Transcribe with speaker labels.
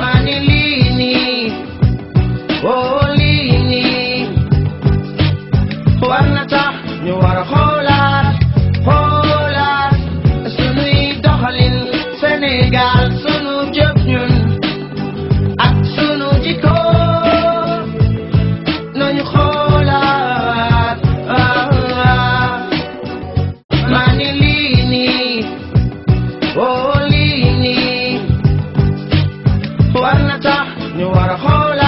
Speaker 1: mani lii nii oh lii nii war na tax ñu war a xoolaat sunuy doxalin Sénégal sunu jëf ñun ak sunu jikko nañu xoolaat mani lii nii oh lii nii war na tax ñu war a xoolaat